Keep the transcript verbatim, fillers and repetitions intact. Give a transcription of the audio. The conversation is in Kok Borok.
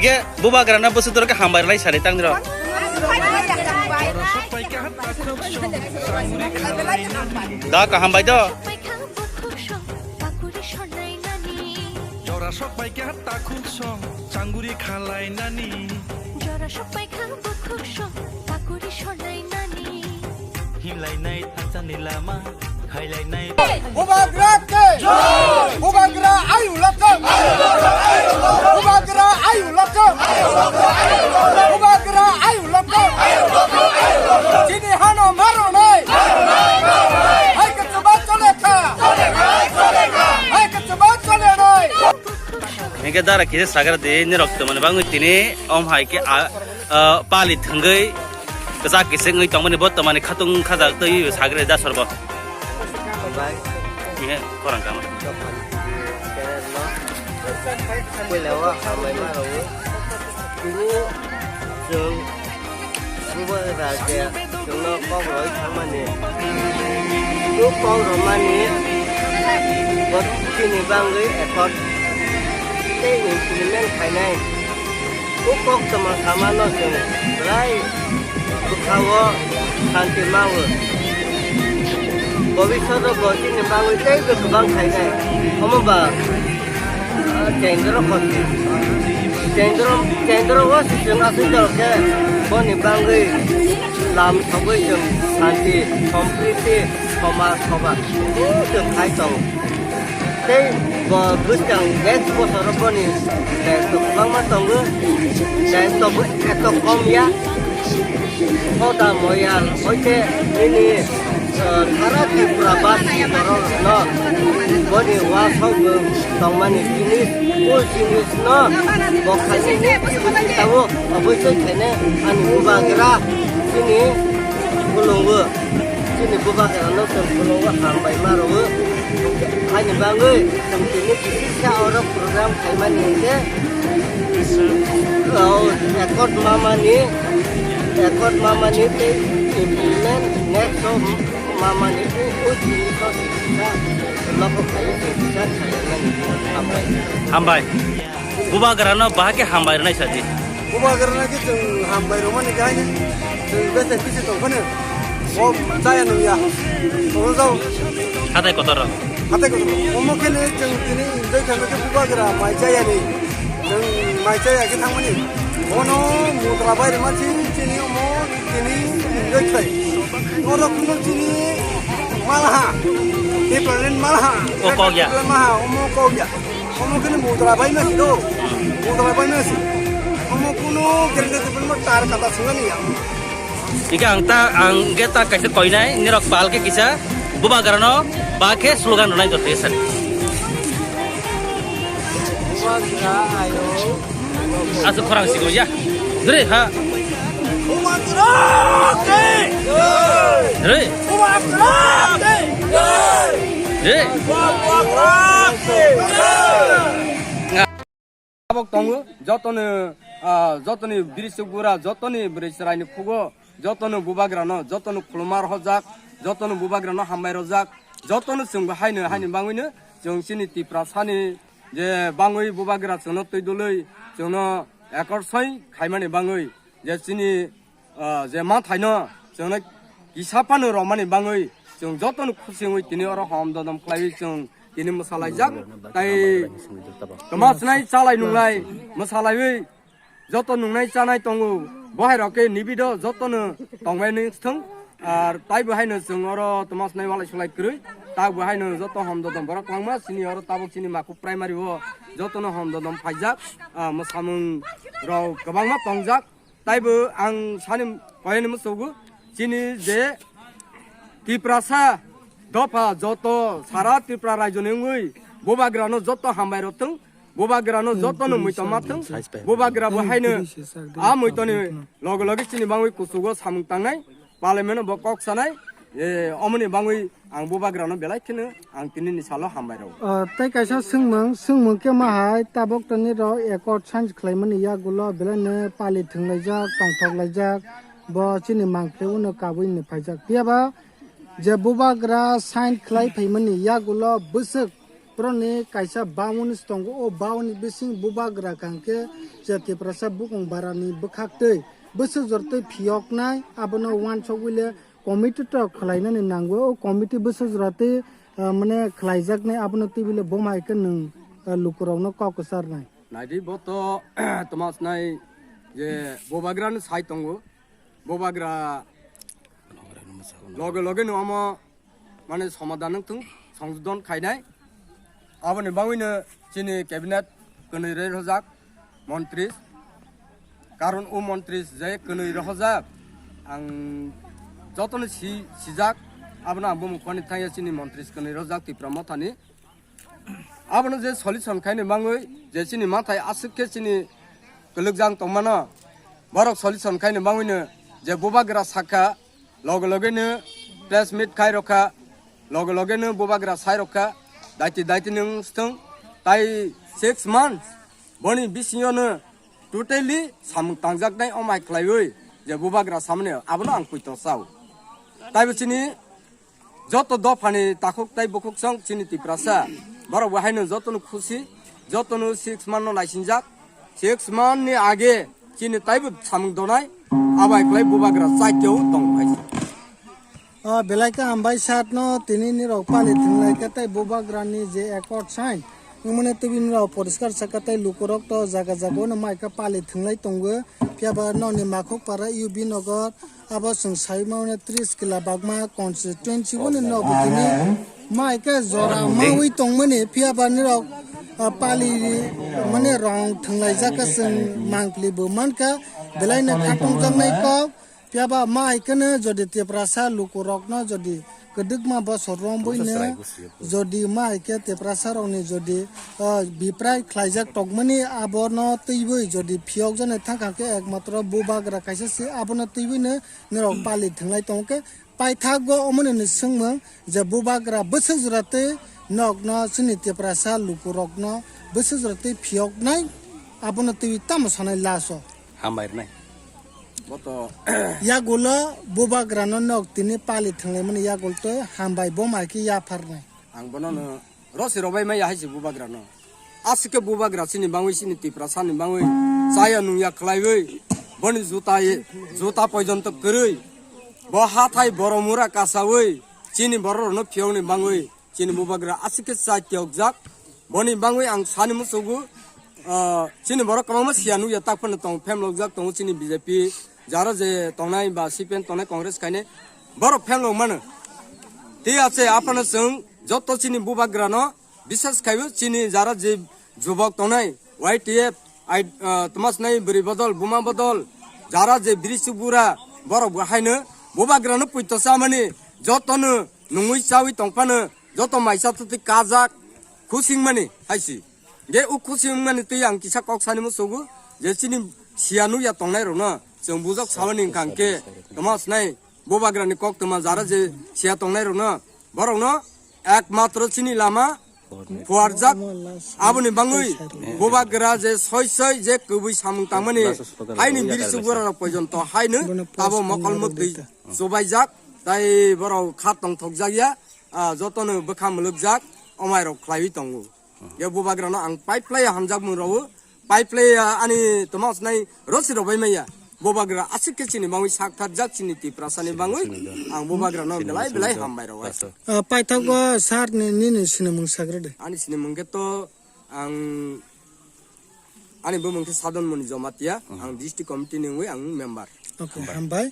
Ke bubagrano bwswk doro khe hambai rwlai sari tang dro. Da ka hambai do. Jora sok pai kha takhuk song, changuri khalai nani. Jora sok pai kha bukhuk song, pakuri sonai nani. Hinlainai thangsani lama, khailainai. Bubagra ke! Bubagra ayu lakam! Bubagra ayu lakam! Bubagra ayu lakam! Chini hano maro nai! Hai ke chuba chole kha! Hai ke chuba chole nai! Hingke dara kisa sagra di nirok tumani bangwi tini om hai ke a, a, pali thangwi kisa kisa wngwi tongmani bo tumani khatung khajak twi sagra da sorbo. Bai. Ihe korang kama. Puila o hambai ma rwo. Tini chwng Bubagra je chwngno kok rwui thangmani, o kok rwmani bo chini bangwi accord tei implement khainai. O kok tongma samano chwng belai bwkhao santi mawo. Bobishoto bo chini bangwi teibo kwbang khainai. Omo ba Kendro khosi. Kendro, kendro o si chwng aswk jora khe boni bangwi lam sogwi chwng santi, sompriti, somaj, soba chwng khai tongo. Tei bo bwskang next bosoro boni dayitw kwbangma tongo. Dayitw bo eto kom ya. Hoda moyal hoite nini, eh, sara Tripura basi borok no boni wasok bo tongmani jinis, o jinis no bo khaini tabo obosoi khaine ani bubagra chini khulungo, chini bubagra no chwng khulungo hambai ma rwo. Haini bangwi chwng tini kisa oro program khaimani hinkhe, o, accord mamani, accord mamani tei implement next o mamani o, o jiniso kisa logo khaio kisa khaimani. Hambai. Hambai. Bubagrano bahai khe hambai rwnai sadi. Bubagrano khe chwng hambai rwmani khe haino chwng bese bisi tongphano o chaya nungya. Oro jao. Hatai kotor rok. Hatai kotor rok. Omo khe no chwng tini enjoy khaima khe bubagra mai chayani. Chwng mai chaya khe thangmani. Bono mutra bai rwma chini chini omo tini enjoy khai. Oro khunuk chini malaha. Department malaha. O kok ya. Malaha omo kok ya. Omo khe no mutra bai ma si do. Mutra bai ma si. Omo kuno kerja tu pun mo tar kata sunga ni ya. Ika ang ta, ang ge ta kaisa koinai, nirok pal ke kisa, bubagrano ba khe slogan rwnai joto sani. Bubagra ayo. Aswk khorang sigo ya. Dre ha. Bubagra ke. Dre. Bubagra ke. Dre. Bubagra ke. Tabok tongo, jotoni, ah, jotoni bwrwi chukbura, jotoni bwrwi chwraini phugo, jotono bubagrano, jotono khuluma rohorjak, jotono bubagrano hambai rojak, jotono chwng bo haino, haini bangwino chwng chini Tiprasani je bangwi bubagra chwngno twi dwlwi, chwngno ekor soi khaimani bangwi je chini, ah, je manthaino chwngno kisa phano romani bangwi chwng jotono khusi wngwi tini oro hom dodom khlaiwi chwng tini mwsalaijak. Tai twma swnai chalai nunglai mwsalaiwi joto nungnai chanai tongo. Bo hai rok khe nibido jotono tongbai nung thung. Ar tai bo haino chwng oro twma swnai walai sulai kwrwi. Ta bo haino joto hom dodom borok kwbangma chini oro tabuk chini Maku primary o jotono hom dodom phaijak. Ah, mwsamung rok kwbangma tongjak. Taibo ang sani koyani musugo chini je Tiprasa dopha joto sara Tripura rajyoni wngwi bubagrano joto hambai rok thung, bubagrano joto no muitom ma thung, bubagra bo haino a muitoni loge loge chini bangwi kuchugo samung tangnai, parliament bo kok sanai, e, omoni bangwi ang bubagrano belai kheno ang tinini salo hambai rw. Ah, tei kaisa swngmung, swngmung khe ma hai tabok tani rok accord sign khlaimani yagulo belai no pali thwnglaijak, tongthok laijak, bo chini mangpili uno kabui ni phaijak. Phiya ba je bubagra sign khlai phaimani yagulo bwswk Borokni kaisa baun tongo, o baun ni bising bubagra kangkhe je Tiprasa bukung barani bwkhaktwi bwswk jortwi phiyoknai, abono uansugwile committee tok khlainani nango. O committee bwswk jortwi, ah, mane khlaijaknai, abono twiwile boma hai khe nwng, ah, lukurokno kok kwcharnai. Naidi bo to toma swnai je bubagrani sai tongo. Bubagra loge loge no omo mane somadan wng thung, songdon khainai. Aboni bagwino chini cabinet kwnwi rwi rwjak montri. Karon o montri je kwnwi rwjak, ang jotono si-, sijak, abono ang bumung koni thangya chini montri kwnwi rwjak Tipra Mothani. Abono je solution khaini bagwi, je chini mathai aswk khe chini kwlwkjang tongmano, borok solution khaini bagwino je bubagra sakha, loge loge no press meet khai rokha, loge loge no bubagra sai rokha, daiti daiti nwng swthwng, tai six months boni bisingo no totally samung tangjaknai omai khlaiwi je bubagra samani abono ang puito sao. Taibo chini joto dophani takhuk tai bukhuk song chini Tiprasa, borok bo haino jotono khusi, jotono six month no naisingjak, six month ni age chini taibo samung donai, abai khlai bubagra chaitio tong hai. O belai ka hambai sat no tini ni rok pali thwnglai ka tai bubagra ni je accord sign wngmani twi ni rok poriskar saka tai lukurok to jaga jaga no mai ka pali thwnglai tongo. Phiya ba nokni Makhuk para U B Nagar, abo chwng sai mano tris kila bagma constituency o ni nok tini mai khe jora mawi tongmani, phiya ba nirok, ah, pali mane rong thwnglaijak khe chwng mangpli bo mankha, belai no khatungjaknai kok. Phiya ba mai khe no jodi Tiprasa lukurokno jodi kwdwkma bosor romwi no jodi ma hai khe Tiprasa rokni jodi, ah, biprai khlaijak tongmani abono twiwi jodi phiyokjaknai thangkha khe ekmatro bubagra kaisa se abono twiwi no norok pali thwnglai tongo khe paithakgo omoni ni swngmung je bubagra bwswk jora tei nokno chini Tiprasa lukurokno bwswk jora tei phiyoknai abono twiwi tamo sanai last o. Hambai rwnai. Boto yagulo bubagrano nok tini pali thwnglaimani yagul tei hambai bo mai khe yapharnai. Ang bono no rosi robai maya hai se bubagrano. Aswk khe bubagra chini bangwi chini Tiprasani bangwi chaya nungya khlaiwi boni juta ye, juta pojonto kwrwi bo hathai boromura kasawi chini bororokno phiyokni bangwi chini bubagra aswk khe chai tiyokjak. Boni bangwi ang sani musugo, ah, chini borok kwbangma siya nukya tak phano tong phemlokjak tongo chini B J P, jara je tongnai ba C P M tongnai Congress khainai borok phemlok mano. Tei ache aphano chwng joto chini bubagrano bisas khaibo chini jara je jubok tongnai Y T F, ai, ah, tmasnai bwrwi bodol, buma bodol, jara je biri subura borok bo haino bubagrano puito chamani jotono nungwi chawi tongphano joto maisa twtwi kajak khusingmani haisi. Ge u khusingmani twi ang kisa kok sani musugo je chini siya nukya tongnai rokno chwng bujok sawani wngkha hwnkhe toma snai bubagrani kok toma jara je siya tongnai rokno borokno ekmatro chini lama phuarjak aboni bangwi bubagra je soi soi je kwbwi samung tangmani haini biri subura rok pojonto haino tabo mokol mwktwi chubaijak tai borok kha tongthokjakya. Ah, jotono bwkha mwlwkjak, omairok khlaiwi tongo. Ya bubagrano ang pipe lai hamjakmung rwo, pipe lai, ah, ani toma snai rosi robai maya. Bubagra aswk khe chini bangwi sak thar jak chini Tiprasani bangwi ang bubagrano belai belai hambai rwo. Ah, paithago sir ni nini sinimung sagrade. Ani sinimung khe to ang ani bumung khe Sadon Moni Jomatia, ang district committee ni wngwi ang member. Okay, hambai.